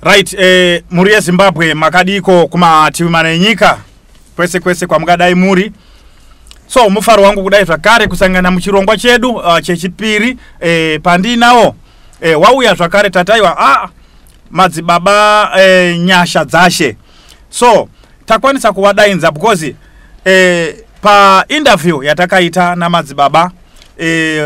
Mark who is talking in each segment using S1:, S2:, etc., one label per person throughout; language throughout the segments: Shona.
S1: Right, mhuri yeZimbabwe, makadiko kumativi mana enyika, kwese kwese kwamungadai muri? So mufaro wangu kudai zvakare kusangana muchirongwa chedu chechipiri. Pandinawo wauya zvakare tataiwa madzibaba Nyasha Dzashe. So takwanisa kuvadainza because painterview yatakaita namadzibaba,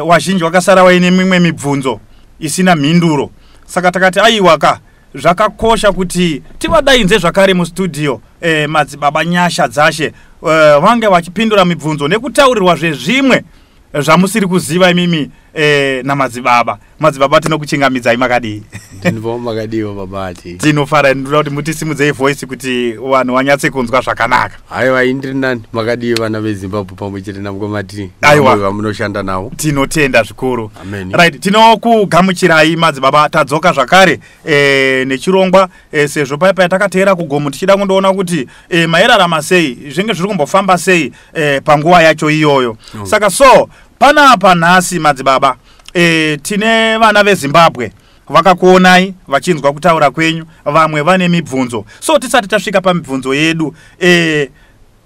S1: wazhinji wakasara waine mimwe mibvunzo isina mhinduro. Saka takati aiwaka, zvakakosha kuti tivadainze zvakare mustudio, madzibaba Nyasha Dzashe, vange vachipindura mibvunzo nekutaurirwa zvezvimwe zvamusiri kuziva imimi namadzibaba. Madzibaba, tinokuchingamidzai, makadii?
S2: Ndinobva, makadiwa babati?
S1: Tinofara. Ndinoda kuti mutisimudzei voice kuti vanhu vanyatse kunzwa zvakanaka.
S2: Haiwa, indiri nani. Makadii vana veZimbabwe pamwe chete namukomati?
S1: Aiwa.
S2: Vamunoshanda navo.
S1: Tinotenda zvikuru.
S2: Amen.
S1: Right, tinokugamuchirai madzibaba. Tadzoka zvakare nechirongwa, sezvo paya paya takateera kugomo tichida kundoona kuti mairarama sei, zvinge zviri kumbofamba sei panguva yacho iyoyo. Saka so panapa nhasi, madzibaba, tine vana veZimbabwe vakakuonai vachinzwa kutaura kwenyu, vamwe vane mibvunzo. So tisati tasvika pamibvunzo yedu,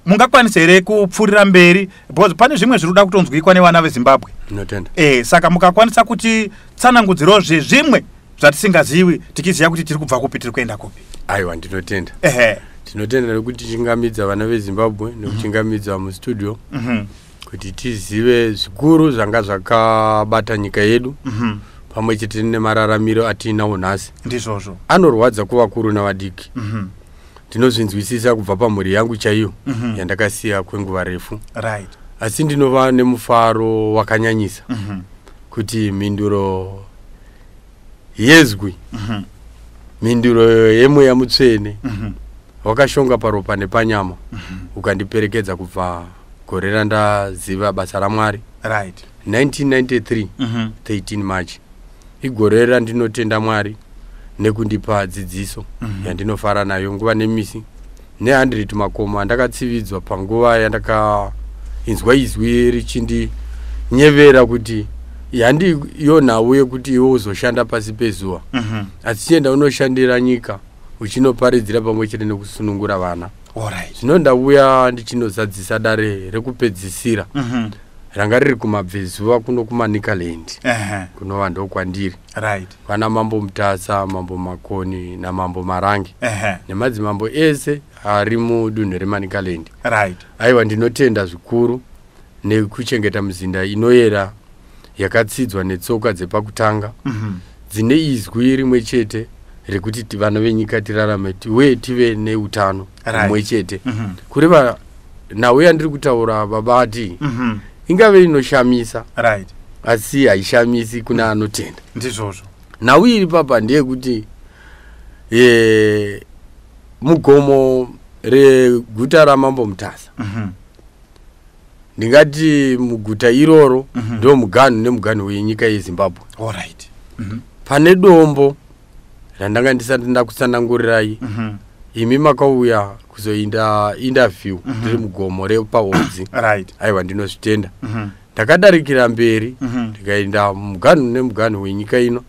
S1: mungakwanisa here kupfuurira mberi, because pane zvimwe zviri kuda kutonzwikwa nevana veZimbabwe?
S2: Ndinotenda.
S1: Saka mukakwanisa kuti tsanangudziro zvezvimwe zvatisingazivi, tichiziva kuti tiri kubva kupi, tiri kuenda kupi.
S2: Aiwa, ndinotenda.
S1: Ehe.
S2: Tinotenda nekuti tichingamidza vana veZimbabwe nekuchingamidza mustudio kuti tizive zvikuru zvanga zvakabata nyika yedu pamwe chete nemararamiro atiinawo nhasi.
S1: Ndizvozvo.
S2: Anorwadza kuvakuru navadiki. Ndinozvinzwisisa kubva pamhuri yangu chaiyo yandakasiya kwenguva refu. Asi ndinova nemufaro wakanyanyisa kuti mhinduro yezwi, mhinduro yemweya mutsvene wakashonga paropa nepanyama, ukandiperekedza kubva gore randaziva basa raMwari, 1993, 13 March, igore randinotenda Mwari nekundipa dzidziso yandinofara nayo nguva nemisi ne100 makomo andakatsividzwa panguva yandakainzwa izwi richindinyevera kuti handiyo nhau yekuti iwe uzoshanda pasi pezuva, asi chienda unoshandira nyika uchinoparidzira pamwe chete nekusunungura vana. Zvino ndauya ndichinozadzisa dare rekupedzisira ranga riri kumabvezuva kuno kuManicaland, kunova ndokwandiri, vana Mambo Mutasa, Mambo Makoni naMambo Marange nemadzimambo ese ari mudunhu reManicaland. Aiwa, ndinotenda zvikuru nekuchengeta muzinda inoyera yakatsidzwa netsoka dzepakutanga dzine izwi rimwe chete rekuti vana venyika tirarame uye tive neutano humwe chete. Kureva nhau yandiri kutaura, babati, ingave inoshamisa, asi haishamisi kuna anotenda.
S1: Ndizvozvo.
S2: Nhau iri papa ndeyekuti mugomo reguta raMambo Mutasa, ndingati muguta iroro ndo muganhu nemuganhu wenyika yeZimbabwe, pane dombo randanga ndisati ndakutsanangurirai. Imi makauya kuzoinda interview ndiri mugomo repaOdzi. Aiwa, ndinozvitenda. Ndakadarikira mberi, ndikaenda muganhu nemuganhu wenyika ino,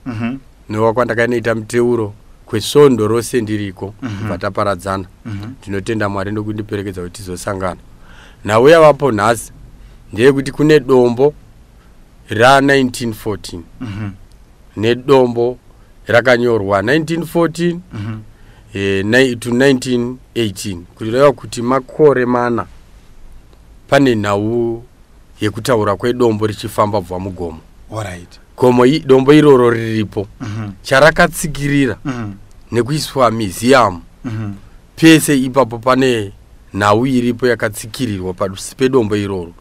S2: nova kwandakanoita muteuro kwesvondo rose ndiriko, kubva taparadzana. Ndinotenda Mwari nokundiperekedza kuti tizosangana. Nhau yavapo nhasi ndeyekuti kune dombo ra1914 nedombo rakanyorwa 1914 to 1918, kureva kuti makore 4 pane nhau yekutaura kwedombo richifamba bva mugomo. Gomo dombo iroro riripo, charakatsikirira nekuiswa museum pese ipapo pane nhau iripo yakatsikirirwa pasi pedombo iroro.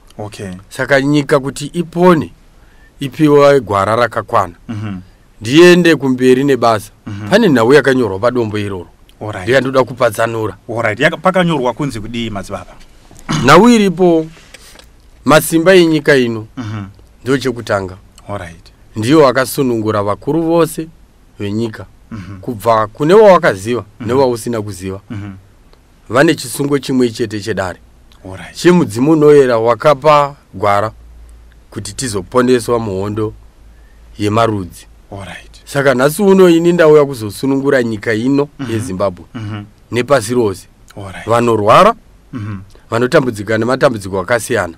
S2: Saka nyika kuti ipone, ipiwe gwara rakakwana, ndiende kumberi nebasa, pane nhau yakanyorwa padombo iroro ndeyandoda kupatsanura.
S1: Alright. Pakanyorwa kunzi kudii, madzibaba?
S2: Nhau iripo, masimba enyika ino ndo chekutanga, ndiyo akasunungura vakuru vose venyika kubva kune wawakaziva newausina kuziva. Vane chisungo chimwe chete chedare chemudzimu unoyera wakapa gwara kuti tizoponeswa muhondo yemarudzi. Saka nhasi uno ini ndauya kuzosunungura nyika ino yeZimbabwe nepasi rose. Vanorwara, vanotambudzika nematambudziko akasiyana,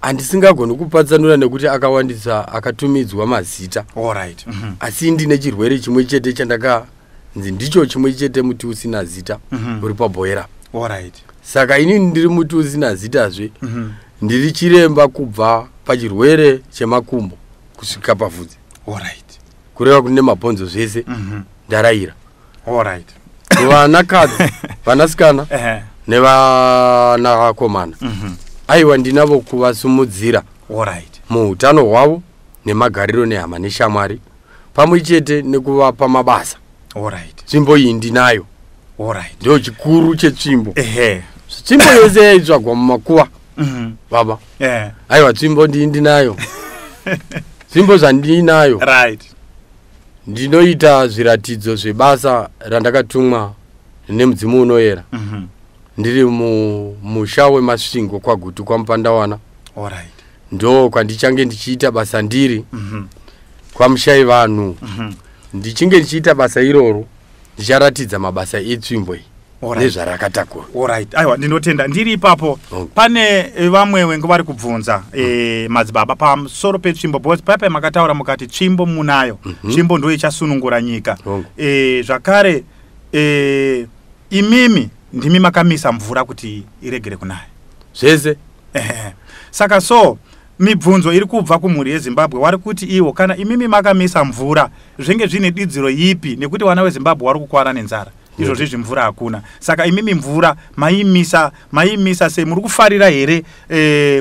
S2: handisingagoni kupatsanura nekuti akawandisa akatumidzwa mazita. Asi ndine chirwere chimwe chete chandakanzi ndicho chimwe chete, muti usina zita uri pabhoera. Saka inini ndiri muti usina zitazve. Ndiri chiremba kubva pachirwere chemakumbo kusvika pavhudzi. Kureva kuti nemabhonzo zvese ndarayira. Vanakadzi, vanasikana nevanakomana, aiwa, ndinavo kuvasumudzira muutano hwavo nemagariro nehama neshamwari, pamwe chete nekuvapa mabasa. Tsvimbo iyi ndinayo. Ndo chikuru chetsvimbo. Tsvimbo yese yaitsvagwa mumakuva, baba. Aiwa, tsvimbo ndii ndinayo, tsvimbo zvandinayo. Ndinoita zviratidzo zvebasa randakatumwa nemudzimu unoyera. Ndiri mumusha weMasvingo, kwaGutu, kwaMupandawana. Ndo kwandichange ndichiita basa ndiri kwamushai vanhu. Ndichinge ndichiita basa iroro, ndicharatidza mabasa etsvimbo iyi nezvarakatakura.
S1: Alright, aiwa, ndinotenda. Ndiri ipapo, pane vamwe wenge vari kubvunza, madzibaba, pamusoro petsvimbo, because paipai makataura mukati tsvimbo munayo, tsvimbo ndo ichasunungura nyika. Zvakare imimi ndimi makamisa mvura kuti iregere kunaya.
S2: Zvese.
S1: Ehe. Saka so mibvunzo iri kubva kumhuri yeZimbabwe, wari kuti iwo kana imimi makamisa mvura, zvinge zvine didziro ipi, nekuti vana veZimbabwe vari kukwara nenzara izvozvi, mvura hakuna. Saka imimi mvura maimisa, maimisa sei? Muri kufarira here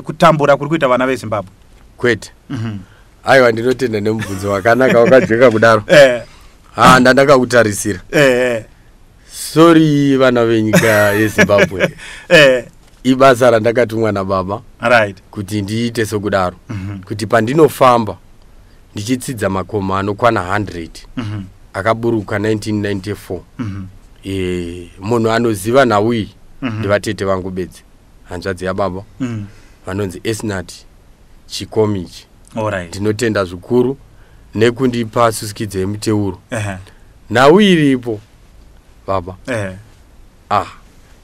S1: kutambura kuri kuita vana veZimbabwe?
S2: Kwete. Aiwa, ndinotenda nemubvunzo wakanaka wakajeka kudaro. Ha, ndandakakutarisira. Sorry, vana venyika yeZimbabwe. Ibasa randakatumwa nababa kuti ndiite sokudaro, kuti pandinofamba ndichitsidza makomo anokwana 100 akaburuka 1994, munhu anoziva nhau iyi ndivatete vangu bedzi, hanzvadzi yababa, vanonzi Esnat Chikomichi. Ndinotenda zvikuru nekundipa susikidzo yemuteuro. Nhau iripo, baba, ah,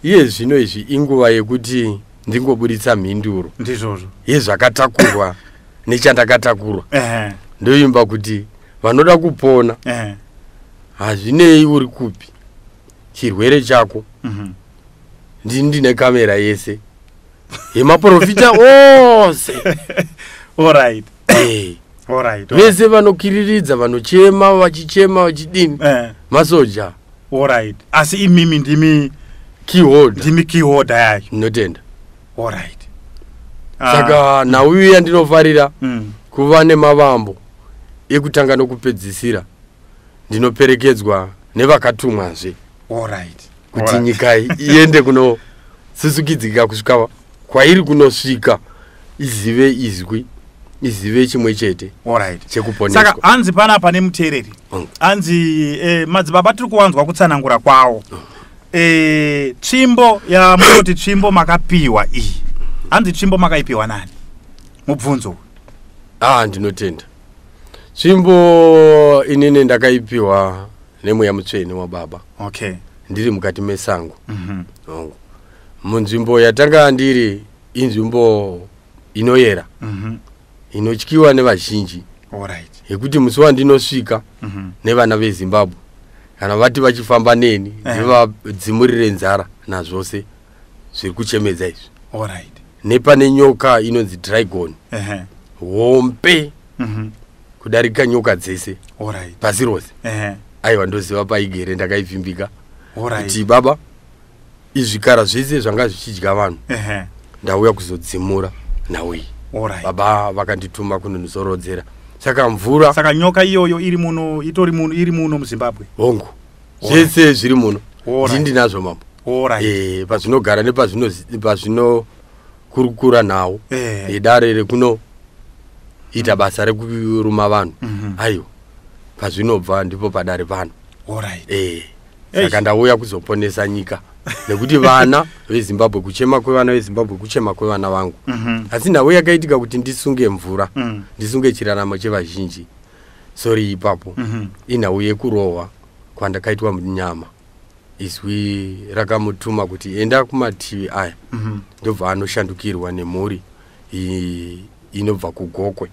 S2: iye zvino izvi inguva yekuti ndingoburitsa mhinduro
S1: Ndizvozvo.
S2: yezvakatakurwa nechandakatakurwa. Ndoimba kuti vanoda kupona, hazvinei uri kupi, chirwere chako, ndini ndine kamera yese yemaprofita ose. Vese vanokiriridza, vanochema, vachichema vachidini, masoja.
S1: Alright, asi imimi ndimi
S2: keyholder.
S1: Ndimi keyholder yacho.
S2: Ndinotenda.
S1: Alright.
S2: Saka nhau iyi yandinofarira kuva nemavambo ekutanga nokupedzisira, ndinoperekedzwa nevakatumwazve kuti nyika iende kunosusukidzika kusvika kwairi kunosvika, izive izwi, izive chimwe chete chekuponeswa.
S1: Saka hanzi panapa nemuteereri, hanzi madzibaba tiri kuwanzwa kutsanangura kwawo, tsvimbo yamunoti tsvimbo makapiwa iyi, hanzi tsvimbo makaipiwa nani? Mubvunzo uyu.
S2: Ah, ndinotenda. Tsvimbo inini ndakaipiwa nemweya mutsvene wababa. Ndiri mukati mesango. Hongu. Munzvimbo yatanga ndiri inzvimbo inoyera, inotyiwa nevazhinji, yekuti musi wandinosvika nevana veZimbabwe, kana vati vachifamba neni, ndivadzimurire nzara nazvose zviri kuchemedza izvi. Nepane nyoka inonzi dragon, hombe kudarika nyoka dzese pasi rose. Aiwa, ndoziva paigere, ndakaivhimbika kuti baba, izvikara zvese zvanga zvichidya vanhu, ndauya kuzodzimura nhau iyi. Baba vakandituma kunondizorodzera, saka mvura
S1: Saka nyoka iyoyo iri muno, itori muno, iri muno muZimbabwe?
S2: Hongu, zvese zviri muno. Ndinazvo, mambo. Pazvinogara nepazvinokurukura nhau yedare rekuno ita basa rekuruma vanhu, aiwa, pazvinobva ndipo padare pano. Saka ndauya kuzoponesa nyika, nekuti vana veZimbabwe, kuchema kwevana veZimbabwe kuchema kwevana vangu. Asi nhau yakaitika kuti ndisunge mvura, ndisunge chiraramo chevazhinji. Sorry ipapo. Inhau yekurohwa kwandakaitwa munyama. Izwi rakamutuma kuti enda kumativi aya. Ndobva anoshandukirwa nemhuri inobva kuGokwe.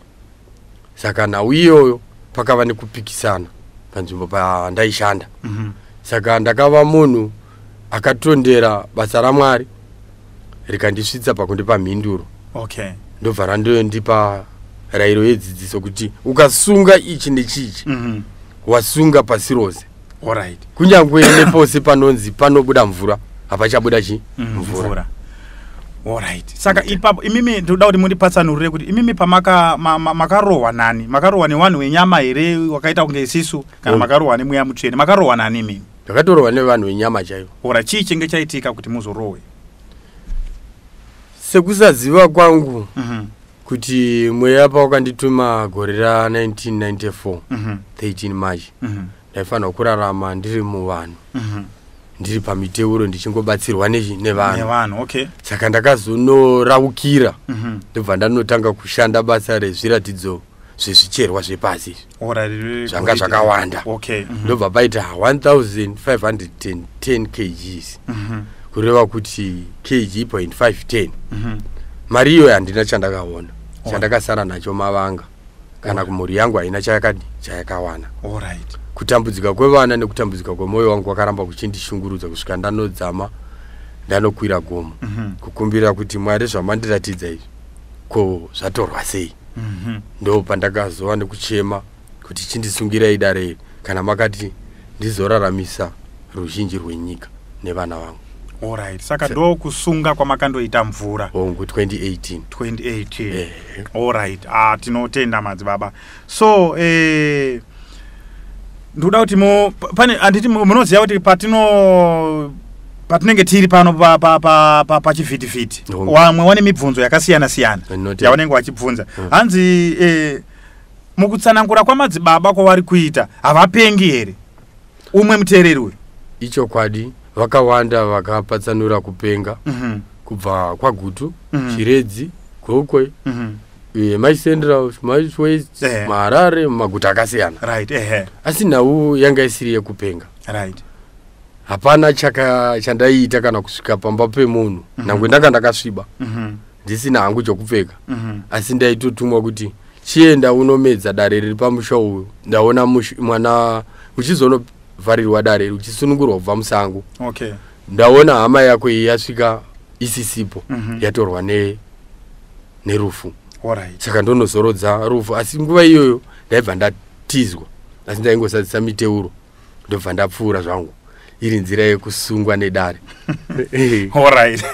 S2: Saka nhau iyoyo pakava nekupikisana panzvimbo pandaishanda. Saka ndakava munhu akatondera basa raMwari rikandisvitsa pakundipa mhinduro. Ndobva randondipa rayiro yedzidziso kuti ukasunga ichi nechichi, wasunga pasi rose. Kunyange nepose panonzi panobuda mvura, hapachabuda chi mvura.
S1: Mvura. Alright, saka ipapo imimi ndinoda kuti mundipatsanurire kuti imimi pamaka makarohwa nani? Makarohwa nevanhu venyama here wakaita kunge isisu, kana makarohwa nemweya mutsvene? Makarohwa nani imimi?
S2: Ndakatorohwa nevanhu venyama chaivo.
S1: Ora, chii chinge chaitika kuti muzorohwe?
S2: Sekusaziva kwangu kuti mweya pawakandituma gore ra1994, 13 March, ndaifanirwa kurarama ndiri muvanhu, ndiri pamiteuro, ndichingobatsirwa nevanhu.
S1: Nevanhu, okay.
S2: Saka ndakazonoraukira, ndobva ndanotanga kushanda basa rezviratidzo zvezvicherwa zvepasi izvi. Zvanga zvakawanda. Ndobva paita 1510 kgs, kureva kuti kg point 510. Mari iyoyo handina chandakaona. Chandakasara nacho mavanga, kana kumhuri yangu haina chayakadi chayakawana. Kutambudzika kwevana nekutambudzika kwemwoyo wangu kwakaramba kuchindishungurudza kusvika ndanodzama, ndanokwira gomo, kukumbira kuti, "Mwari, zvamandiratidza izvi, ko zvatorwa sei?" Ndo pandakazova nekuchema kuti chindisungirai dare iri kana makati ndizoraramisa ruzhinji rwenyika nevana vangu.
S1: Alright, saka ndo kusunga kwamakandoita mvura?
S2: Hongu, 2018.
S1: 2018.
S2: Ehe.
S1: Alright, ah, tinotenda madzibaba. So ndikuda kuti pane, handiti munoziva kuti patinenge tiri pano pachivhitivhiti, vamwe vane mibvunzo yakasiyana siyana yavanenge vachibvunza. Hanzi mukutsanangura kwamadzibaba kwavari kuita, havapengi here? Umwe muteereri uyu.
S2: Ichokwadi, vakawanda vakapatsanura kupenga kubva kwaGutu, Chiredzi, Gokwe, Mash Central, Mash West, maHarare, maguta akasiyana.
S1: right ehe
S2: Asi nhau yanga isiri yekupenga. Hapana chaka chandaiita kana kusvika pamba pemunhu. Nangwe ndanga ndakasviba, ndisina hangu chokupfeka, asi ndaitotumwa kuti chienda unomedza dare riri pamusha uyu. Ndaona mwana uchizonovharirwa dare, uchisunungurwa kubva musango. Ndaona hama yako iyi yasvika isisipo, yatorwa nerufu. Saka ndonozorodza rufu. Asi nguva iyoyo ndaibva ndatizwa, asi ndaingosadzisa miteuro, ndobva ndapfuura zvangu, iri nzira yekusungwa nedare.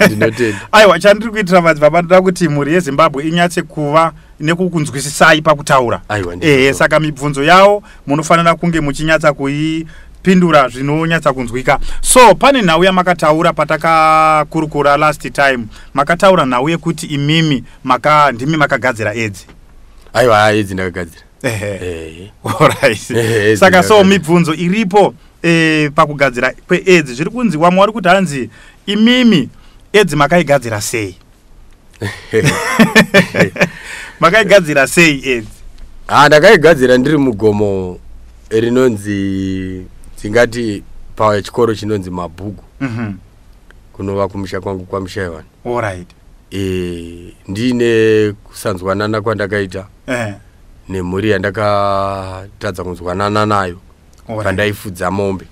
S2: Ndinotenda.
S1: Aiwa, chandiri kuitira madzibaba, ndoda kuti mhuri yeZimbabwe inyatse kuva nekukunzwisisai pakutaura.
S2: Aiwa, ndizvozvo.
S1: Ehe, saka mibvunzo yavo munofanira kunge muchinyatsa kuipindura zvinonyatsa kunzwika. So pane nhau yamakataura patakakurukura last time. Makataura nhau yekuti imimi ndimi makagadzira edzi.
S2: Aiwa, idzi ndakagadzira.
S1: Ehe.
S2: Ehe.
S1: Alright.
S2: Ehe,
S1: Saka so
S2: ndakagadzira.
S1: mibvunzo iripo pakugadzira kweedzi, zviri kunzi wamwe wari kuti hanzi imimi edzi makaigadzira sei? Makaigadzira sei edzi?
S2: Ha, ndakaigadzira ndiri mugomo rinonzi, tingati pachikoro chinonzi Mabhuku, kunova kumusha kwangu kwaMushaiwani. Ndine kusanzwanana kwandakaita nemhuri yandakatadza kunzwanana nayo pandaifudza mombe.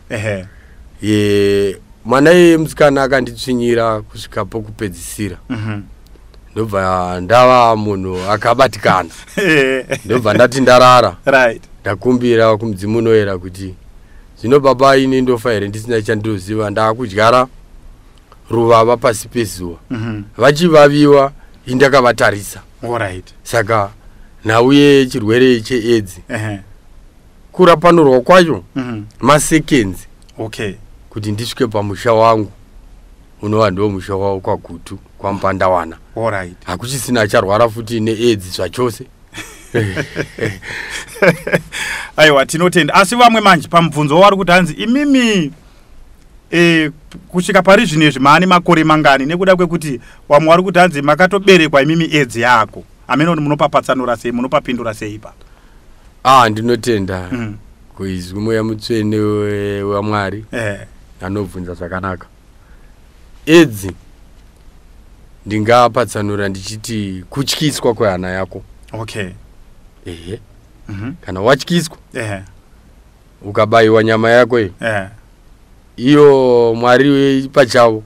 S2: Mwana iyeye musikana akanditsvinyira kusvika pokupedzisira, ndobva ndava munhu akabatikana, ndobva ndati ndarara, ndakumbira kumudzimu unoyera kuti, "Zvino baba, ini ndofa here ndisina chandinoziva? Ndaakudyara ruvava pasi pezuva." Vachivaviwa, indakavatarisa. Saka nhau yechirwere cheedzi, kurapanurwa kwacho maseconds kuti ndisvike pamusha wangu, unova ndo musha wavo kwaGutu, kwaMupandawana. Hakuchisina acharwara futi needzi zvachose.
S1: Aiwa, tinotenda. Asi vamwe manje pamubvunzo wari kuti hanzi imimi kusvika pari zvino izvi maane makore mangani? Nekuda kwekuti vamwe vari kuti hanzi makatoberekwa imimi edzi yako. Hameno kuti munopapatsanura sei, munopapindura sei ipapo?
S2: Ndinotenda kuizwi Mweya Mutsvene waMwari anobvunza zvakanaka. Edzi ndingapatsanura ndichiti kutyiswa kwehana yako.
S1: Okay.
S2: Ehe. Kana watyiswa, ukabayiwa nyama yako iyo, iyo Mwari pachavo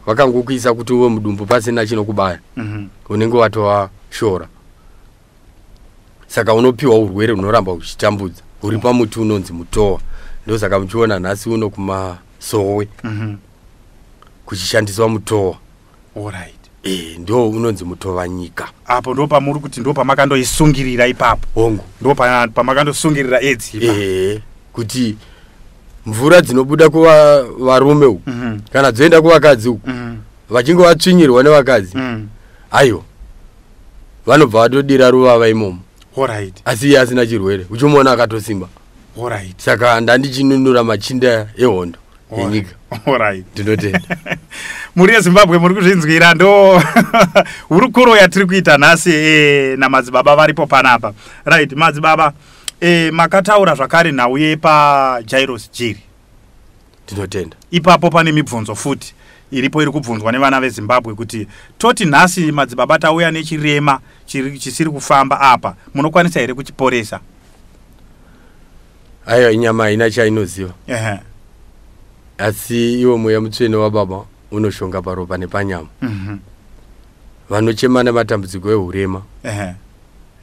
S2: vakangokuisa kuti uve mudumbu pasina chinokubaya, unenge watovashora. Saka unopiwa urwere hunoramba huchitambudza huri pamuti unonzi mutowa. Ndosaka muchiona nhasi uno kumasowe kuchishandiswa mutowa.
S1: Alright.
S2: Ndo unonzi mutova nyika.
S1: Apo ndo pamuri kuti ndo pamakandoisungirira ipapo.
S2: Hongu.
S1: Ndo pamakandoisungirira edzi ipapo.
S2: Kuti mvura dzinobuda kuvarume uku, kana dzoenda kuvakadzi uku, vachinge vatsvinyirwa nevakadzi, aiwa, vanobva vatodira ruvava imomo.
S1: Alright.
S2: Asi iye asina chirwere, uchimuona akatosimba.
S1: Alright.
S2: Saka ndandichinunura machinda ehondo yenyika.
S1: Alright.
S2: Ndinotenda.
S1: Muri yeZimbabwe muri kuzvinzwira ndo hurukuro yatiri kuita nhasi namadzibaba varipo panapa. Right, madzibaba, makataura zvakare nhau yepaJairos Jiri.
S2: Ndinotenda.
S1: Ipapo pane mibvunzo futi iripo iri kubvunzwa nevana veZimbabwe kuti toti nhasi madzibaba tauya nechirema chisiri kufamba apa, munokwanisa here kuchiporesa?
S2: Aiwa, inyama haina chainoziva. Asi iwo Mweya Mutsvene waBaba unoshonga paropa nepanyama. Vanochema nematambudziko ehurema,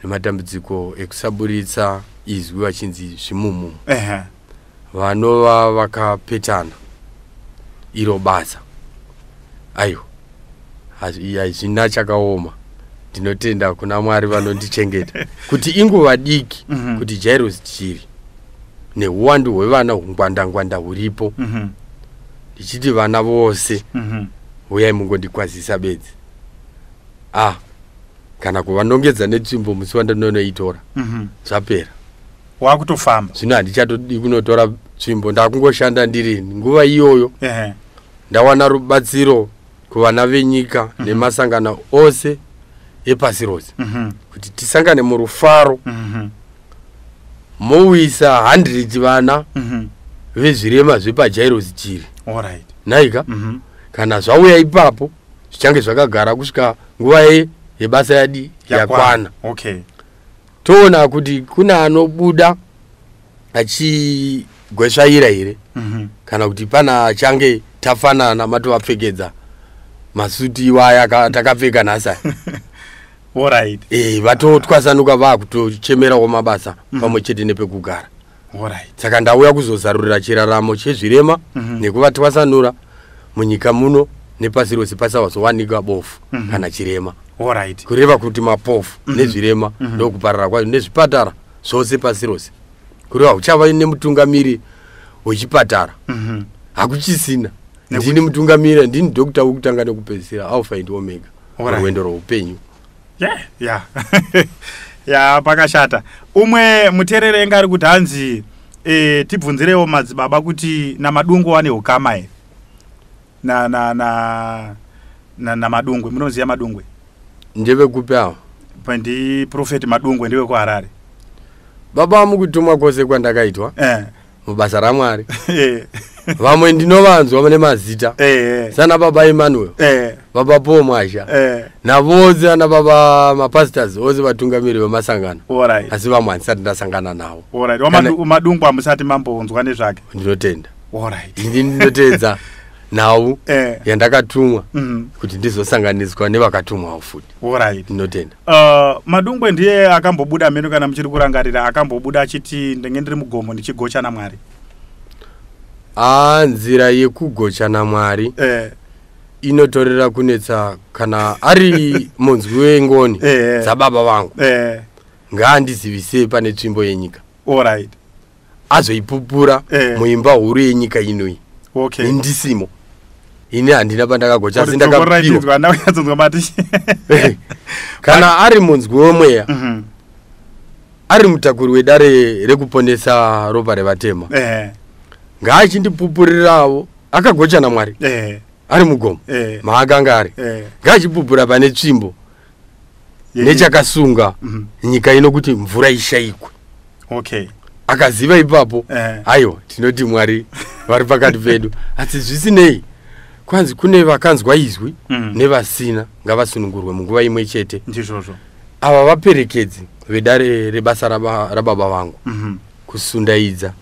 S2: nematambudziko ekusaburitsa izwi vachinzi zvimumumu, vanova vakapetana iro basa. Aiwa, hazvina chakaoma. Ndinotenda kuna Mwari vanondichengeta kuti inguva diki kuti Jairos Jiri neuwandu hwevana hungwanda-ngwanda huripo, ndichiti vana vose uyai mungondikwazisa bedzi. Kana kuvanongedza netsvimbo musi wandinonoitora, zvapera.
S1: Wakutofamba.
S2: Zvino handichatodi kunotora tsvimbo, ndakungoshanda ndiri nguva iyoyo. Ndawana rubatsiro kuvana venyika nemasangano ose epasi rose, kuti tisangane murufaro, mouisa 100 vana vezvirema zvepaJairos Jiri.
S1: Alright.
S2: Naika? Kana zvauya ipapo zvichange zvakagara kusvika nguva yebasa yadi yakwana.
S1: Okay.
S2: Toona kuti kuna anobuda achigwesvaira here, kana kuti pana achange tafanana matovapfekedza masuti iwaya takapfeka nhasi.
S1: Alright.
S2: Vatotwasanuka vakutochemerawo mabasa pamwe chete nepekugara.
S1: Alright.
S2: Saka ndauya kuzozarurira chiraramo chezvirema nekuvatwasanura munyika muno nepasi rose pasawazowanika bofu kana chirema.
S1: Alright.
S2: Kureva kuti mapofu nezvirema ndokuparara kwayo nezvipatara zvose pasi rose. Kureva uchava nemutungamiri wechipatara. Hakuchisina. Ndini mutungamiri, ndini doctor wekutanga nekupedzisira, Alpha and Omega. Rwendo rweupenyu.
S1: Yeah. Ya, pakashata. Umwe muteereri enga ari kuti hanzi tibvunzirewo madzibaba kuti naMadungwe wane ukama here? Na Madungwe, munoziya Madungwe?
S2: Ndevekupi ava?
S1: Ndi Prophet Madungwe, ndiwe kuHarare.
S2: Baba, mukutumwa kwose kwandakaitwa mubasa raMwari, vamwe ndinovanzwa nemazita sana Baba Emmanuel, Baba Paul Mwasha, navose ana baba mapastors vose vatungamiri vemasangano.
S1: Alright.
S2: Asi vamwe handisati ndasangana navo.
S1: Alright. Madungwe hamusati mambonzwa nezvake?
S2: Ndinotenda.
S1: Alright.
S2: Ini ndinoteedza nhau yandakatumwa kuti ndizosanganiswa nevakatumwawo futi.
S1: Alright.
S2: Ndinotenda.
S1: Madungwe ndiye akambobuda meno, kana muchiri kurangarira, akambobuda achiti ndenge ndiri mugomo ndichigocha naMwari.
S2: Nzira yekugocha naMwari inotorera kunetsa kana ari munzwi wengoni dzababa vangu. Ngaandizivisei pane tsvimbo yenyika.
S1: Alright.
S2: Azoipupura muimba huru yenyika inoi.
S1: Okay.
S2: Indisimo. Ini handina pandakagocha, asi ndakapiwa. Kana ari munzwi wemweya, ari mutakuri wedare rekuponesa ropa revatema, ngaachindipupurirawo akagocha naMwari ari mugomo maakanga ari, ngaachipupura pane tsvimbo nechakasunga nyika ino kuti mvura ishayikwe.
S1: Okay.
S2: Akaziva ipapo. Aiwa, tinoti Mwari vari pakati pedu. Asi zvisinei, kwanzi kune vakanzwa izwi nevasina, ngavasunungurwe munguva imwe chete.
S1: Ndizvozvo.
S2: Ava vaperekedzi vedare rebasa rababa vangu, kusundaidza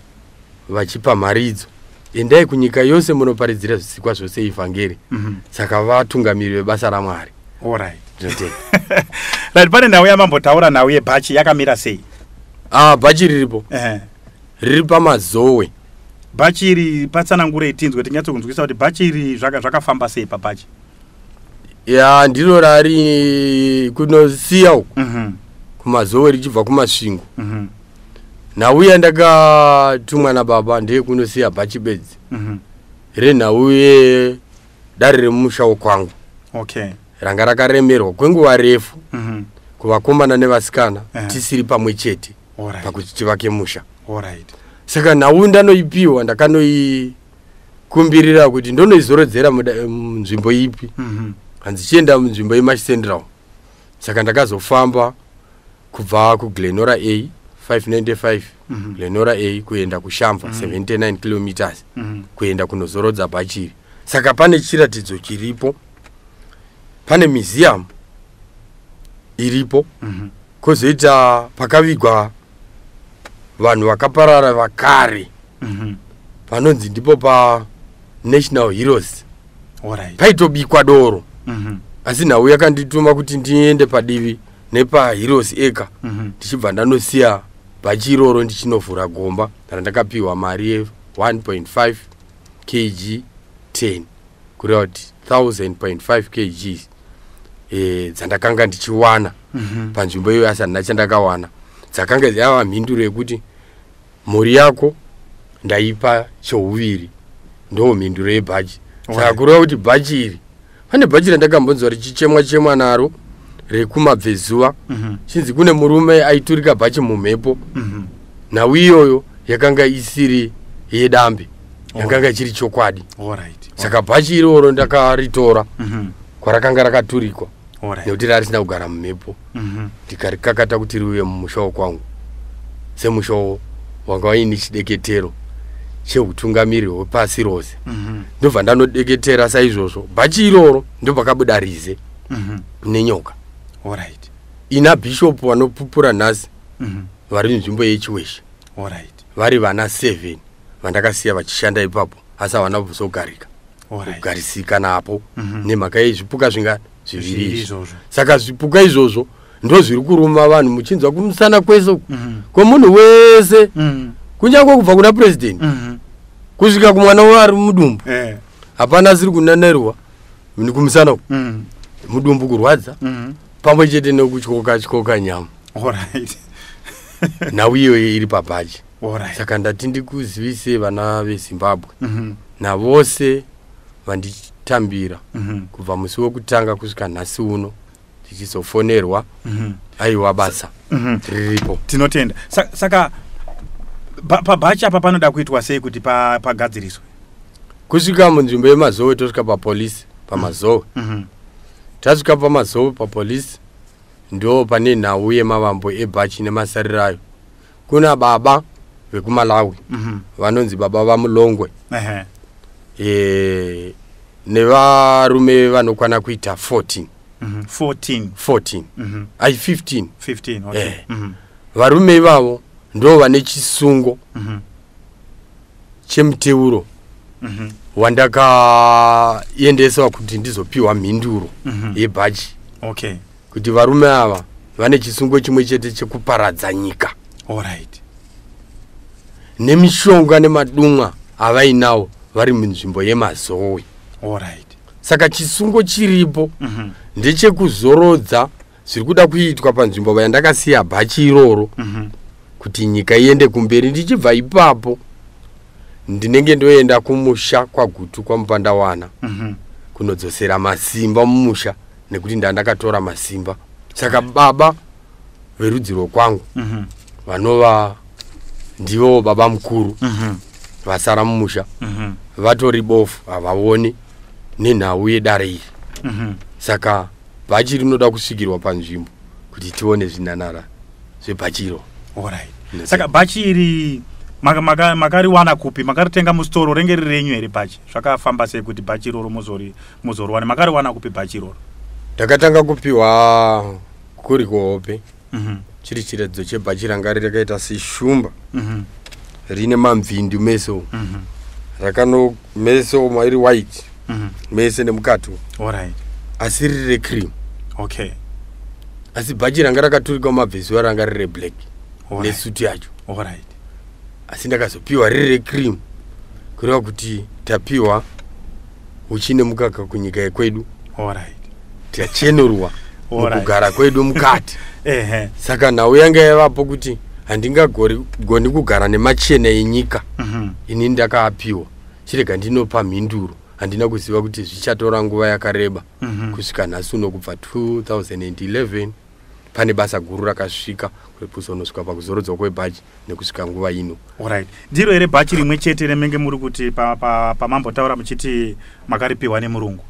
S2: vachipa mharidzo: endai kunyika yose munoparidzira zvisikwa zvose ivhangeri. Saka vatungamiri vebasa raMwari.
S1: Alright.
S2: Ndinotenda.
S1: Right, pane nhau yamambotaura, nhau yebhachi, yakamira sei?
S2: Ah, bhachi riripo. Riri paMazowe.
S1: Bhachi iri patsanangurei tinzwe, tinyatsokunzwisa kuti bhachi iri zvakafamba sei pabhachi.
S2: Ya, ndiro rari kunosiya uku kuMazowe richibva kuMasvingo. Nhau yandakatumwa nababa ndeyekunosiya bhachi bedzi renhau yedare remusha wokwangu ranga rakaremerwa kwenguva refu kuvakomana nevasikana tisiri pamwe chete pakuti tivake musha. Saka nhau ndanoipiwa, ndakanoikumbirira kuti ndonoizorodzera munzvimbo ipi. Hanzi chienda munzvimbo yeMash Central. Saka ndakazofamba kubva kuGlenora A 595, Glenora A kuenda kuShamva, 79 kilometers, kuenda kunozorodza bhachiri. Saka pane chiratidzo chiripo, pane museum iripo, kwozoita pakavigwa vanhu vakaparara vakare, panonzi ndipo paNational Heroes. Paitobikwa doro, asi nhau yakandituma kuti ndiende padivi nepaHeroes Acre, ndichibva ndanosiya bhachi iroro, ndichinovhura gomba randakapiwa mari ye1.5 kg 10, kureva kuti 1000.5 kg dzandakanga ndichiwana panzvimbo iyoyo. Asi handina chandakawana, dzakanga yava mhinduro yekuti mhuri yako ndaipa chouviri, ndo mhinduro yebhachi. Saka kureva kuti bhachi iri, pane bhachi randakambonzwa richichemwa chemwa naro rekumabvezuva, chinzi kune murume aiturika bhachi mumhepo. Nhau iyoyo yakanga isiri yedambe, yakanga ichiri chokwadi. Saka bhachi iroro ndakaritora kwarakanga rakaturikwa, nekuti rarisina kugara mumhepo, ndikarikakata kuti riuye mumusha wokwangu semusha wanga waine chideketero cheutungamiri hwepasi rose. Ndobva ndanodeketera saizvozvo bhachi iroro, ndopakabuda rize nenyoka ina bhishopu vanopupura nhasi vari nzvimbo yeChiweshe, vari vana 7 vandakasiya vachishanda ipapo, asi havana kuzogarika kugarisika napo nemhaka yezvipuka zvingani? Zviviri
S1: Zviviri
S2: izvi.
S1: Izvozvo.
S2: Saka zvipuka izvozvo ndo zviri kuruma vanhu, muchinzwa kumusana kwese uku kwemunhu wese, kunyange kubva kuna purezidendi kusvika kumwana ari mudumbu. Hapana asiri kunanerwa kumusana uku, mudumbu kurwadza, pamwe chete nekutyoka tyoka nyama. Nhau iyoyo iri pabhachi. Saka ndati ndikuzivise vana veZimbabwe navose vanditambira kubva musi wekutanga kusvika nhasi uno tichizofonerwa. Aiwa, basa riripo.
S1: Tinotenda. Saka pabhachi apa panoda kuitwa sei kuti pagadziriswe?
S2: Kusvika munzvimbo yeMazowe, tosvika papolisi paMazowe. Tasvika paMazowe papolisi, ndo pane nhau yemavambo ebhachi nemasariro ayo. Kuna baba vekuMalawi vanonzi baba vaMulongwe nevarume vanokwana kuita 14.
S1: 14?
S2: 14. Ai, 15.
S1: 15, okay.
S2: Eh. Varume ivavo ndo vane chisungo chemuteuro wandakaendeswa kuti ndizopiwa mhinduro yebhachi, kuti varume ava vane chisungo chimwe chete chekuparadza nyika nemishonga nemadumwa avainawo vari munzvimbo yeMazowe. Saka chisungo chiripo ndechekuzorodza zviri kuda kuitwa panzvimbo yandakasiya bhachi iroro, kuti nyika iende kumberi. Ndichibva ipapo ndinenge ndoenda kumusha kwaGutu kwaMupandawana kunodzosera masimba mumusha, nekuti ndandakatora masimba. Saka baba verudzi rwokwangu, vanova ndivo baba mukuru vasara mumusha, vatori bofu, havaoni nenhau yedare iri. Saka bhachi rinoda kusvikirwa panzvimbo kuti tione zvinanara zvebhachi iro.
S1: Alright. Saka bhachi iri makariwana kupi? Makaritenga musitoro? Renge riri renyu here bhachi? Zvakafamba sei kuti bhachi iroro muzoriwana? Makariwana kupi bhachi iroro?
S2: Ndakatanga kupiwa kuri kuhope. Chiri chiratidzo chebhachi ranga rakaita seshumba. Rine mamvindu meso. Rakano meso mairi white. Mese nemukati.
S1: Alright.
S2: Asi riri recream.
S1: Okay.
S2: Asi bhachi ranga rakaturikwa mabvezuva ranga riri reblack. Nesuti yacho.
S1: Alright.
S2: Asi ndakazopiwa riri recream. Kureva kuti tapiwa uchi nemukaka kunyika yekwedu.
S1: Alright.
S2: Tachenurwa mukugara kwedu mukati.
S1: Ehe.
S2: Saka nhau yanga yavapo kuti handingagoni kugara nemachena enyika. Ini ndakaapiwa. Chirega ndinopa mhinduro. Handina kuziva kuti zvichatora nguva yakareba. Kusvika nhasi uno kubva 2011 pane basa guru rakasvika kuzonosvika pakuzorodzwa kwebhachi nekusvika nguva ino.
S1: Alright. Ndiro here bhachi rimwe chete remenge muri kuti pamambotaura muchiti makaripiwa nemurungu?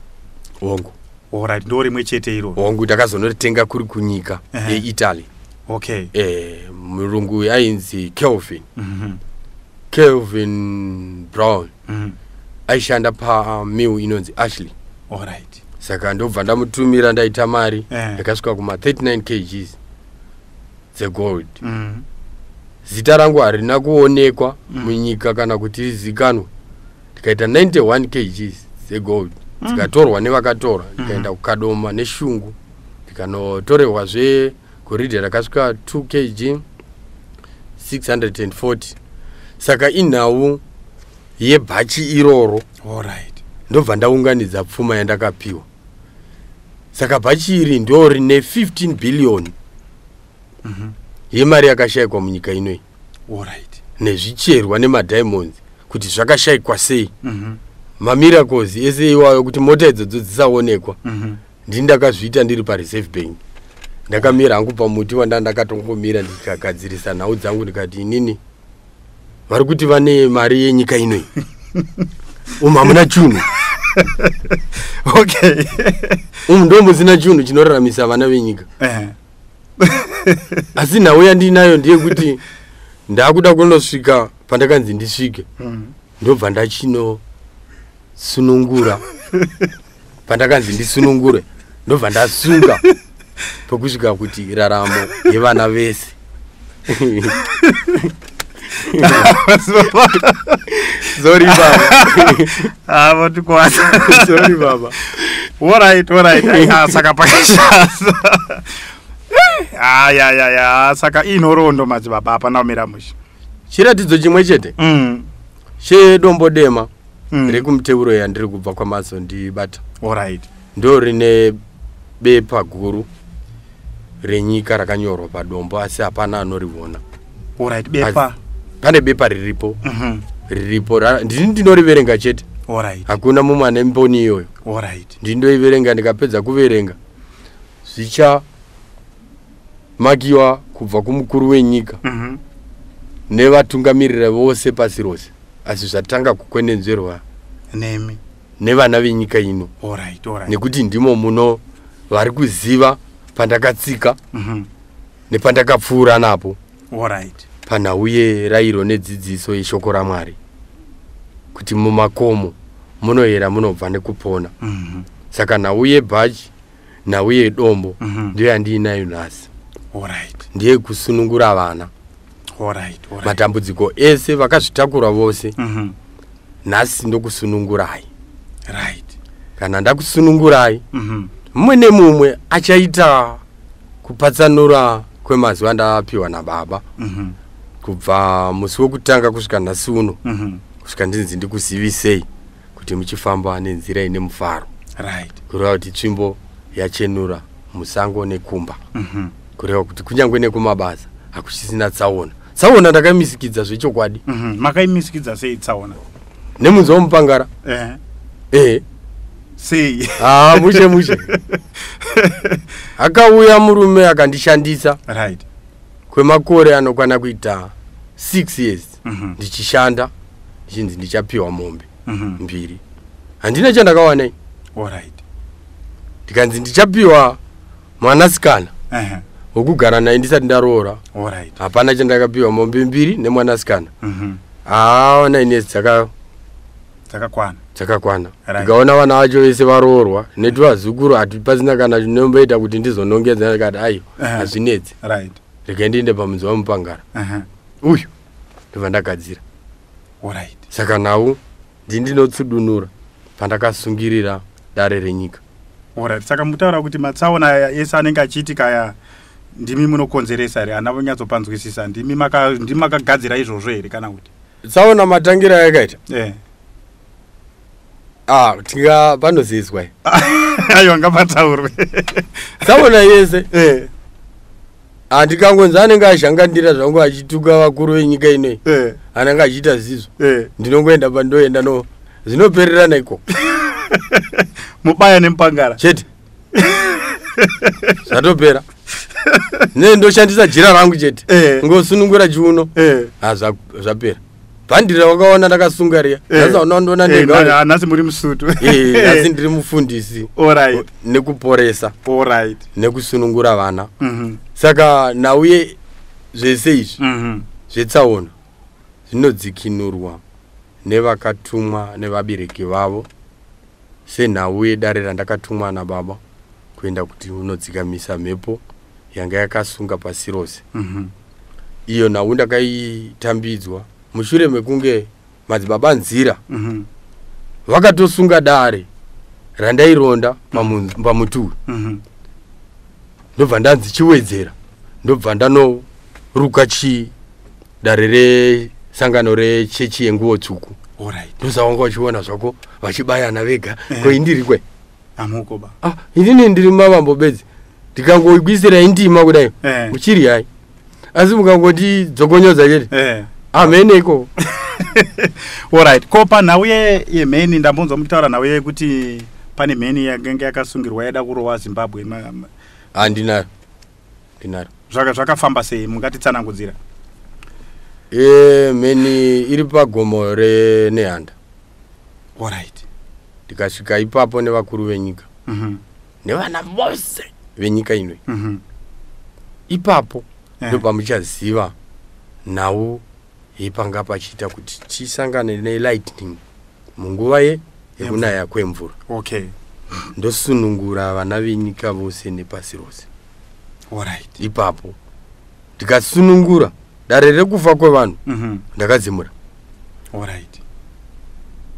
S2: Hongu.
S1: Alright, ndo rimwe chete iroro.
S2: Hongu, ndakazonoritenga kuri kunyika yeItaly.
S1: Okay.
S2: Murungu ainzi Kelvin. Kelvin Brown. Aishanda pamill inonzi Ashley.
S1: Alright.
S2: Saka ndobva ndamutumira ndaita mari yakasvika kuma 39 kgs dzegold. Zita rangu harina kuonekwa munyika kana kuti rizikanwe. Ndikaita 91 kgs dzegold. Dzikatorwa nevakatora, ndikaenda kuKadoma neshungu. Ndikanotorerwazve goridhe rakasvika 2 kg 640. Saka inhau yebhachi iroro.
S1: Alright.
S2: Ndobva ndaunganidza pfuma yandakapiwa. Saka bhachi iri ndo rine 15 billion yemari yakashayikwa munyika inoyi.
S1: Alright.
S2: Nezvicherwa nemadiamonds kuti zvakashayikwa sei. Mamiracles ese iwayo kuti mota idzodzo dzisaonekwa. Ndini ndakazviita ndiri paReserve Bank. Ndakamira hangu pamuti wanda ndakatongomira ndikagadzirisa nhau dzangu ndikati inini vari kuti vane mari yenyika inoyi. Umu hamuna chinhu.
S1: Okay.
S2: Umu ndo musina chinhu chinoraramisa vana venyika. Asi nhau yandinayo ndeyekuti ndakuda kunosvika pandakanzi ndisvike. Ndobva ndachinosunungura. Pandakanzi ndisunungure, ndobva ndasunga pokusvika kuti raramo yevana vese. Sorry baba.
S1: Avo tikwana.
S2: Sorry baba.
S1: Alright, alright. Saka pakashata. Aya, saka inhoroondo madzibaba hapana kumira mushe.
S2: Chiratidzo chimwe chete. Chedombo dema rekumuteuro yandiri kubva kwamazondibata.
S1: Alright.
S2: Ndo rine bepa guru renyika rakanyorwa padombo asi hapana anoriona.
S1: Alright, bepa.
S2: Pane bepa riripo. Riripo. Ndini ndinoriverenga chete.
S1: Alright.
S2: Hakuna mumwe ane mboni iyoyo.
S1: Alright.
S2: Ndindoiverenga ndikapedza kuverenga. Zvicha makiwa kubva kumukuru wenyika. Nevatungamirira vose pasi rose. Asi zvatanga kukwenenzverwa
S1: nemi
S2: nevana venyika ino.
S1: Alright, alright.
S2: Nekuti ndimo muno vari kuziva pandakatsika nepandakapfuura napo.
S1: Alright.
S2: Panhau yerayiro nedzidziso yeshoko raMwari. Kuti mumakomo munoyera munobva nekupona. Saka nhau yebhachi, nhau yedombo ndiyo yandiinayo nhasi.
S1: Alright.
S2: Ndiye kusunungura vana.
S1: Alright, alright.
S2: Matambudziko ese vakazvitakura vose. Nhasi ndokusunungurai.
S1: Right.
S2: Kana ndakusunungurai, mumwe nemumwe achaita kupatsanura kwemazuva andapiwa nababa. Kubva musi wekutanga kusvika nhasi uno. Kusvika ndinzi ndikuzivisei kuti muchifamba nenzira ine mufaro.
S1: Right.
S2: Kureva kuti tsvimbo yachenura musango nekumba. Kureva kuti kunyangwe nekumabasa hakuchisina tsaona. Tsaona ndakamisikidza zvechokwadi.
S1: Makaimisikidza sei tsaona?
S2: Nemunzi womupangara.
S1: Sei?
S2: Mushe mushe. Akauya murume akandishandisa.
S1: Right.
S2: Kwemakore anokwana kuita 6 years. Ndichishanda ndichinzi ndichapiwa mombe mbiri. Handina chandakawana.
S1: Alright.
S2: Ndikanzi ndichapiwa mwanasikana. Wokugara naye ndisati ndaroora.
S1: Alright.
S2: Hapana chandakapiwa, mombe mbiri nemwanasikana. Haa, 9 years
S1: Dzakakwana.
S2: Dzakakwana.
S1: Right.
S2: Ndikaona vana vacho vese varoorwa netivazukuru, hati pasina kana chinomboita kuti ndizonongedza. Ndikati aiwa, hazvinetsi, regai ndiende pamunzi wamupangara uyu, ndobva ndagadzira. Saka nhau ndindinotsudunura pandakasungirira dare renyika.
S1: Alright. Saka mutaura kuti matsaona aya ese anenge achiitika aya, ndimi munokonzeresa here? Hana kunyatsopanzwisisa. Ndimi makagadzira izvozvo here kana kuti?
S2: Tsaona matangira ayakaita, ah, tinga panozezwa.
S1: Aiwa, ngapataurwe.
S2: Tsaona yese, handikangonzi anenge azhangandira zvangu achituka vakuru venyika inoi, anenge achiita zizvo, ndinongoenda pandoenda, no zvinopererana ikoko.
S1: Mubaya nemupangara.
S2: Chete, zvatopera. Ne ndoshandisa jira rangu chete, ngosunungura chiuno. Ah, zvapera. Bhandiri wakaona ndakasunga riya, nhasi hauna ndiona ndega.
S1: Nhasi muri musutu.
S2: Nhasi ndiri mufundisi nekuporesa nekusunungura vana. Saka nauye zvese izvi zvetsaona zvinodzikinurwa nevakatumwa nevabereki vavo, senhau yedare randakatumwa nababa kuenda kuti unodzikamisa mhepo yanga yakasunga pasi rose. Iyo nhau ndakaitambidzwa mushure mekunge madzibaba Nzira vakatosunga dare randaironda pamutuwi. Ndobva ndanzi chiwedzera, ndobva ndanoruka chi dare resangano rechechi yenguo tsvuku. Ndosaka vachiona zvako vachibayana vega. Ko indiri kwe?
S1: Amuko ba.
S2: Ah, inini ndiri mavambo bedzi. Ndikangokuisirai ndima kudai, muchiri hai, asi mukangondidzokonyodza chete, hamene ikoko.
S1: Alright. Ko panhau yemheni, ndambonzwa muchitaura nhau yekuti pane mheni yakanga yakasungirwa yaida kurova Zimbabwe.
S2: Handinayo, ndinayo.
S1: Zvakafamba sei? Mungatitsanangudzira?
S2: Mheni iri pagomo reNehanda. Ndikasvika ipapo nevakuru venyika nevana vose venyika inoi ipapo, ndopamuchaziva nhau yepanga pachiita kuti tisangane nelightning munguva yekunaya kwemvura. Ndosunungura vana venyika vose nepasi rose. Ipapo ndikasunungura dare rekufa kwevanhu, ndakadzimura.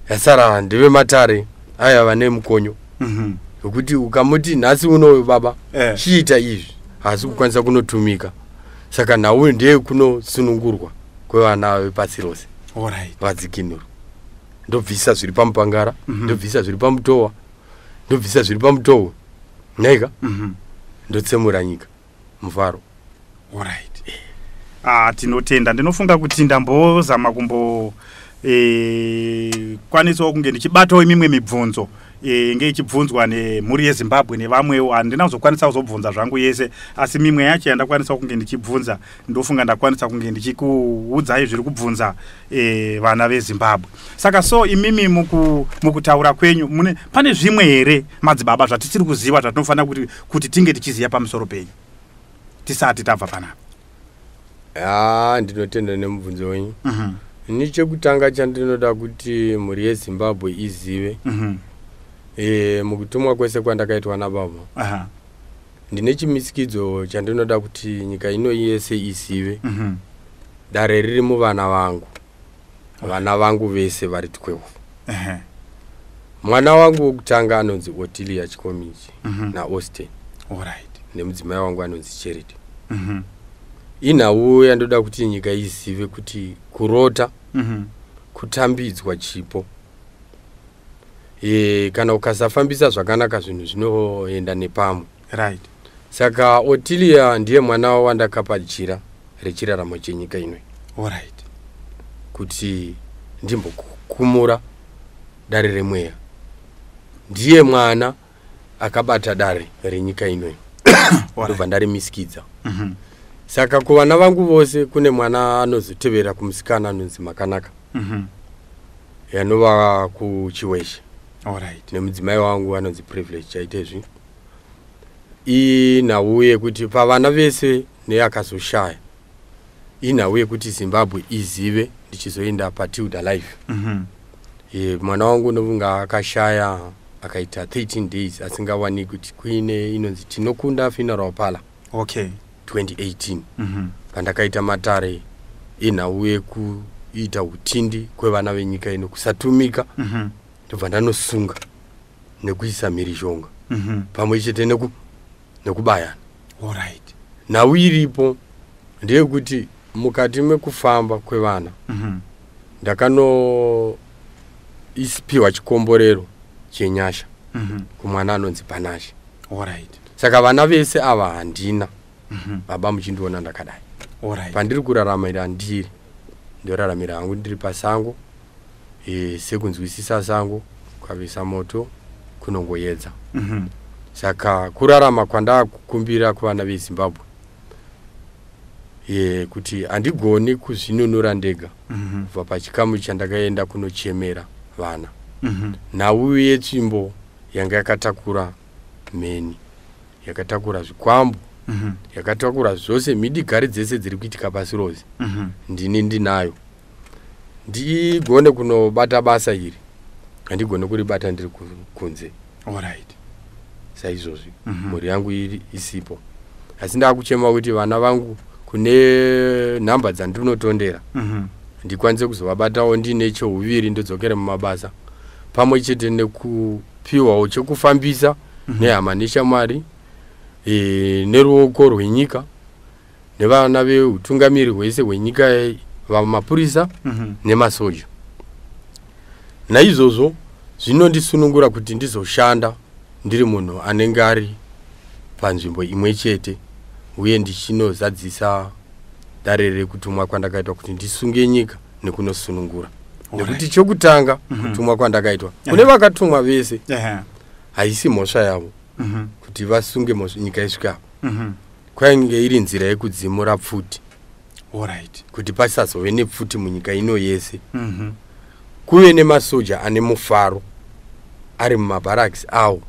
S2: Yasara ndevematare aya vane mukonyo wekuti ukamuti nhasi unoyo baba, chiita izvi, haasi kukwanisa kunotumika. Saka nhau ndeyekunosunungurwa kwevana vepasi rose, vadzikinurwa. Ndobvisa zviri pamupangara, ndobvisa zviri pamutowa, ndobvisa zviri pamutowo nhaika, ndotsemura nyika mufaro.
S1: Alright. Ah, tinotenda. Ndinofunga kuti ndambozama kumbo kwanisawo kunge ndichibatawo mimwe mibvunzo inge ichibvunzwa nemhuri yeZimbabwe nevamwewo. Handina kuzokwanisa kuzobvunza zvangu yese, asi mimwe yacho yandakwanisa kunge ndichibvunza, ndofunga ndakwanisa kunge ndichikuudzai zviri kubvunza vana veZimbabwe. Saka so imimi mukutaura kwenyu, mune pane zvimwe here, madzibaba, zvatisiri kuziva zvatinofanira kuti tinge tichiziva pamusoro penyu tisati tabva panapa?
S2: Ha, ndinotenda nemubvunzo wenyu. Ini chekutanga chandinoda kuti mhuri yeZimbabwe izive, mukutumwa kwese kwandakaitwa nababa, ndine chimisikidzo chandinoda kuti nyika ino yese izive. Dare riri muvana vangu, vana vangu vese vari 12. Mwana wangu wokutanga anonzi Otilia Chikomichi naAustin, nemudzimai wangu anonzi Charity. Inhau yandoda kuti nyika izive kuti kurota kutambidzwa chipo. Kana ukasafambisa zvakanaka, zvinhu zvinoenda nepamwe. Saka Otilia ndiye mwana wandakapa jira rechiraramo chenyika inoi kuti ndimbokumura dare remweya. Ndiye mwana akabata dare renyika inoi, ndobva ndarimisikidza. Saka kuvana vangu vose kune mwana anozotevera kumusikana anonzi Makanaka, yanova kuChiweshe, nemudzimai wangu anonzi Privilege Chaitezvi. Inhau yekuti pavana vese neakazoshaya, inhau yekuti Zimbabwe izive ndichizoenda paTilda Life. Mwana wangu nobunga akashaya akaita 13 days asingawaniki, kuti kuine inonzi Tinokunda Funeral Parlor. 2018, pandakaita matare enhau yekuita utindi kwevana venyika ino, kusatumika, ndobva ndanosunga nekuisa mhirizhonga pamwe chete nekubayana. Nhau iripo ndeyekuti mukati mekufamba kwevana, ndakanoisipiwa chikomborero chenyasha kumwana anonzi Panashe. Saka vana vese ava handina baba, muchindiona ndakadai. Pandiri kuraramira, ndiri ndoraramira hangu ndiri pasango, sekunzwisisa sango kukavisa moto kunongoedza. Saka kurarama kwandakukumbira kuvana veZimbabwe, kuti handigoni kuzvinunura ndega kubva pachikamu chandakaenda kunochemera vana. Nhau yetsvimbo yanga yakatakura mheni, yakatakura zvikwambo, yakatakura zvose, mhidigari dzese dziri kuitika pasi rose, ndini ndinayo. Ndigone kunobata basa iri, handigone kuribata ndiri kunze. Saizvozvi mhuri yangu iri isipo, asi ndakuchema kuti vana vangu kune nhamba dzandinotondera, ndikwanise kuzovabatawo ndiine chouviri, ndodzokere mumabasa, pamwe chete nekupiwawo chekufambisa nehama neshamwari, neruoko rwenyika nevana veutungamiri hwese hwenyika, vamapurisa nemasoja. Naizvozvo zvinondisunungura kuti ndizoshanda ndiri munhu anenge ari panzvimbo imwe chete, uye ndichinozadzisa dare rekutumwa kwandakaitwa kuti ndisunge nyika nekunosunungura, nekuti chokutanga kutumwa kwandakaitwa kune vakatumwa vese, haisi mhosva yavo kuti vasunge nyika isvike apa. Kwainge iri nzira yekudzimura pfuti kuti pasazove nepfuti munyika ino yese, kuve nemasoja ane mufaro ari mumabharakisi awo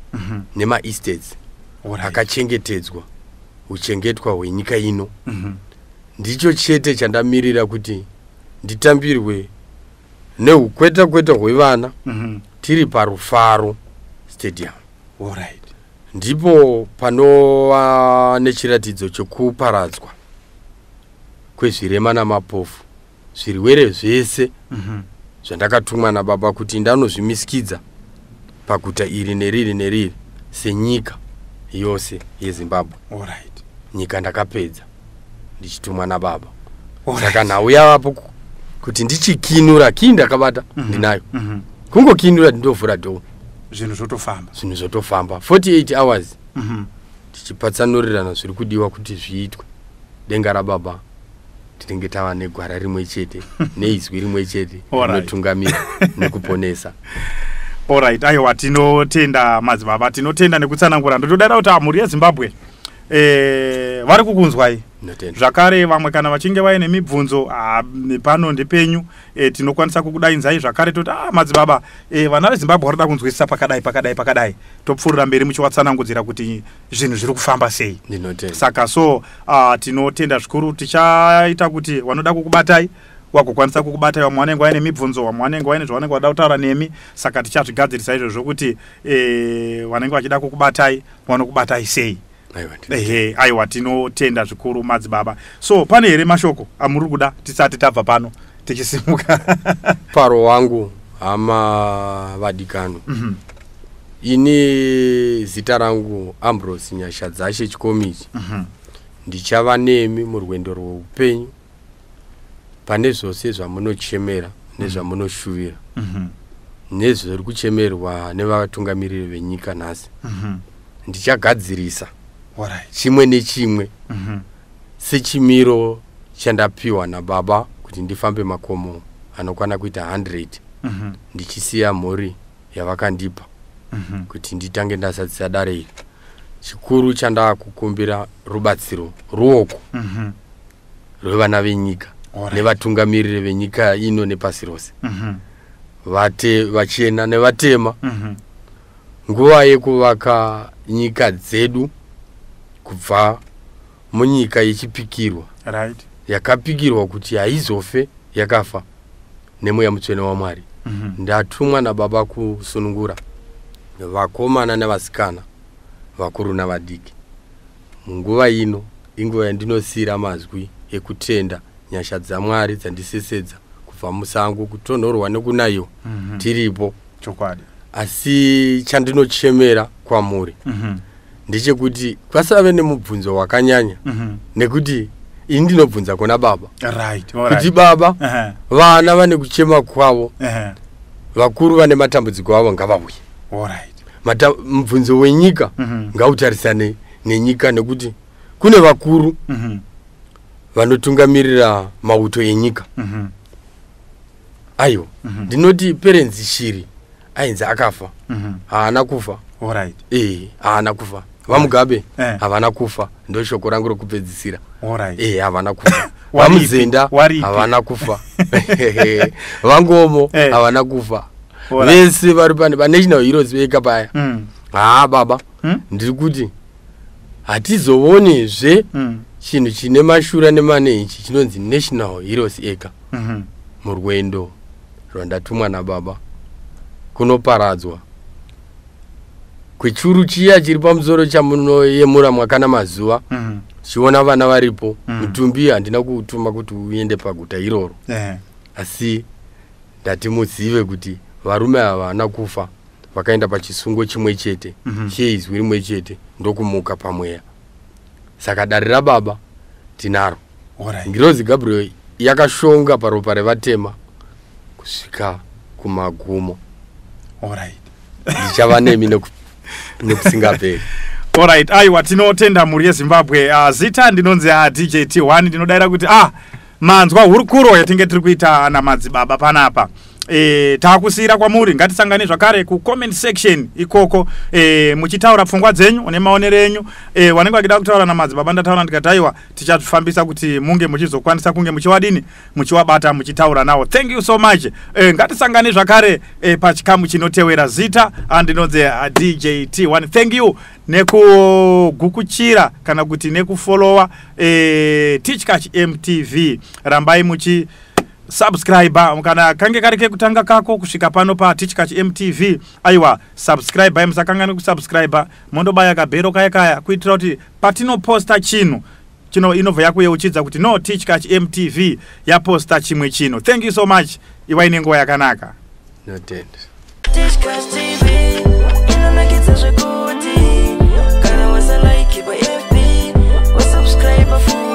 S2: nemaestates akachengetedzwa, uchengetwa hwenyika ino. Ndicho chete chandamirira, kuti nditambirwe neukweta kweta hwevana tiri paRufaro Stadium. Ndipo panova nechiratidzo chekuparadzwa kwezvirema namapofu, zvirwere zvese zvandakatumwa nababa kuti ndanozvimisikidza paguta iri neriri neriri senyika yose yeZimbabwe. Nyika ndakapedza ndichitumwa nababa. Saka nhau yavapo kuti ndichikinura kii ndakabata, ndinayo. Kungokinura, ndindovhura door,
S1: zvinhu zvotofamba.
S2: Zvinhu zvotofamba 48 hours, tichipatsanurirana zviri kudiwa kuti zviitwe. Denga rababa, tinenge tava negwara rimwe chete neizwi rimwe chete rinotungamira nekuponesa.
S1: Alright, aiwa, tinotenda madzibaba, tinotenda nekutsanangura. Ndotodara kuti mhuri yeZimbabwe vari kukunzwai.
S2: Ndinotenda.
S1: Zvakare vamwe kana vachinge vaine mibvunzo, pano ndepenyu, tinokwanisa kukudainzai zvakare, toti madzibaba, vana veZimbabwe varikuda kunzwisisa pakadai, pakadai, pakadai, topfuurira mberi muchivatsanangudzira kuti zvinhu zviri kufamba sei.
S2: Ndinotenda.
S1: Saka so tinotenda zvikuru. Tichaita kuti vanoda kukubatai wagokwanisa kukubatai, vamwe vanenge vaine mibvunzo, vamwe vanenge vaine zvavanenge vada kutaura nemi. Saka tichazvigadzirisa izvozvo kuti vanenge vachida kukubatai vanokubatai sei.
S2: Aiwa, ndinotenda.
S1: Ehe, aiwa, tinotenda zvikuru madzibaba. So pane here mashoko amuri kuda tisati tabva pano tichisimuka?
S2: Paro wangu, hama vadikano, ini zita rangu Ambrose Nyasha Dzashe Chikomichi. Ndichava nemi murwendo rweupenyu pane zvose zvamunochemera nezvamunoshuvira nezviri kuchemerwa nevatungamiriri venyika nhasi. Ndichagadzirisa chimwe nechimwe sechimiro chandapiwa nababa kuti ndifambe makomo anokwana kuita 100, ndichisiya mhuri yavakandipa kuti nditange ndazadzisa dare iri. Chikuru chandakukumbira rubatsiro, ruoko rwevana venyika nevatungamiriri venyika ino nepasi rose, vate vachena nevatema. Nguva yekuvaka nyika dzedu. Kubva munyika yechipikirwa.
S1: Right.
S2: Yakapikirwa kuti haizofe yakafa nemweya mutsvene waMwari. Ndatumwa nababa kusunungura vakomana nevasikana, vakuru navadiki. Munguva ino inguva yandinosiyira mazwi ekutenda nyasha dzaMwari dzandisesedza kubva musango, kutonhorwa nekunayiwa. Tiripo.
S1: Chokwadi.
S2: Asi chandinochemera kwamuri ndechekuti pasave nemubvunzo wakanyanya, nekuti ini ndinobvunza kuna baba kuti, "Baba, vana vane kuchema kwavo, vakuru vane matambudziko avo, ngavauye." Mubvunzo wenyika ngautarisane nenyika, nekuti kune vakuru vanotungamirira mauto enyika. Aiwa, ndinoti Perrance Shiri ainzi akafa, haana kufa. Ee, haana kufa. VaMugabe havana kufa. Ndo shoko rangu rokupedzisira. Ee, havana kufa.
S1: Waripi?
S2: VaMuzenda
S1: Waripi?
S2: havana kufa. VaNkomo havana kufa. Vese vari pane panational heroes veka paya. Haa baba, ndiri kuti hatizovonizve chinhu chine mashura nemane ichi chinonzi National Heroes Acre. Murwendo rwandatumwa nababa kunoparadzwa kwechuru chiya chiri pamusoro chamunoyemura mwakana mazuva, chiona vana varipo. Mutumbi handina kuutuma kuti uende paguta iroro, asi ndati muzive kuti varume ava havana kufa. Vakaenda pachisungo chimwe chete cheizwi rimwe chete, ndokumuka pamweya. Saka dare rababa tinaro. Ngirozi Gabriel yakashonga paropa revatema kusvika kumagumo. Ndichava nemi nekusingaperi.
S1: Alright, aiwa, tinotenda mhuri yeZimbabwe. Zita ndinonzi DJ T1. Ndinodayira kuti manzwa hurukuro yatinge tiri kuita namadzibaba panapa. Taakusiyira kwamuri. Ngatisangane zvakare kucomment section ikoko, muchitaura pfungwa dzenyu nemaonero enyu. Vanenge vachida kutaura namadzibaba, ndataura ndikati aiwa, tichafambisa kuti munge muchizokwanisa kunge muchiwadini, muchiwabata, muchitaura nawo. Thank you so much. Ngatisangane zvakare pachikamu chinotewera. Zita andinonzi DJ T1. Thank you nekugukuchira kana kuti nekufollowa Tichkach MTV. Rambai muchi subscribe. Kana kange kari kekutanga kako kusvika pano paTichkach MTV, aiwa, subscribe, musakangani kusubscribe, mondobaya kabhero kaya kaya kuitira kuti patinoposta chinhu chino inobva yakuyeuchidza kuti no, Tichkach MTV yaposta chimwe chino. Thank you so much. Iwai nenguva yakanaka.
S2: Notenda.
S3: Tichkach TV inonakidza zvekuti kana wasalike pa FB, wasubscribe futi.